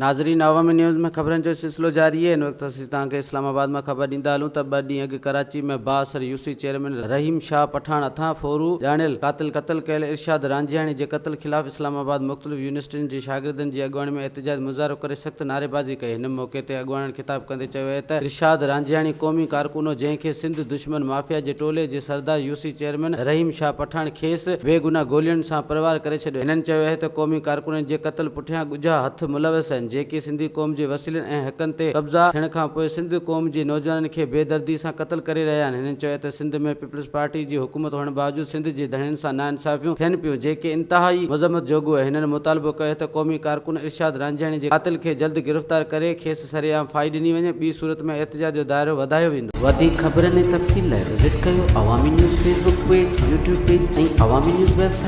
ناظرين عوامي نيوز ۾ خبرن جو سلسلو جاري آهي. هن وقت اسين توهان کي اسلام آباد مان خبر ڏيندا هلون ته ٻه ڏينهن اڳ ڪراچي ۾ بااثر يوسي چيئرمين رحيم شاهه پٺاڻ هٿان ڦورو ڄاڻايل قاتل قتل ڪيل ارشاد رانجهاڻي جي قتل خلاف اسلام آباد مختلف يونيورسٽين جي شاگردن جي اڳواڻي ۾ احتجاج مظاهرو ڪري سخت نعريبازي ڪئي. هن موقعي تي اڳواڻن خطاب ڪندي چيو اهي ته ارشاد رانجهاڻي قومي ڪارڪن هو جنهن کي سنڌ دشمن مافيا جي ٽولي جي سردار يوسي چيئرمين رحيم شاهه پٺاڻ کيس بيگناهه گولين سان پروار ڪري ڇڏيو. هنن چيو اهي ته قومي ڪارڪنن جي قتل پٺيان ڳجها هٿ ملوث آهن، جيڪي سنڌي قوم جي وسيلن ۽ حقن تي قبضا ٿيڻ کان پوء سنڌ قوم جي نوجوانن کي بي دردي سان قتل ڪري رهيا آهن. هنن چيو ته سنڌ ۾ پيپلز پارٽي جي حڪومت هئڻ باوجود سنڌ جي ڌڻين سان ناانصافيون ٿين پيون، جيڪي انتهائي مذمت جوڳو آهي. هنن مطالبو ڪيو ته قومي ڪارڪن ارشاد رانجهاڻي جي قاتل کي جلد گرفتار ڪري کيس سرعام ڦاهي ڏني وڃي، ٻي صورت ۾ احتجاج جو دائرو وڌايو ويندو. وڌيڪ خبرن ۽ تفصيل لاء وزٽ ڪيو Awami news Facebook page, YouTube page ۽ Awami news website.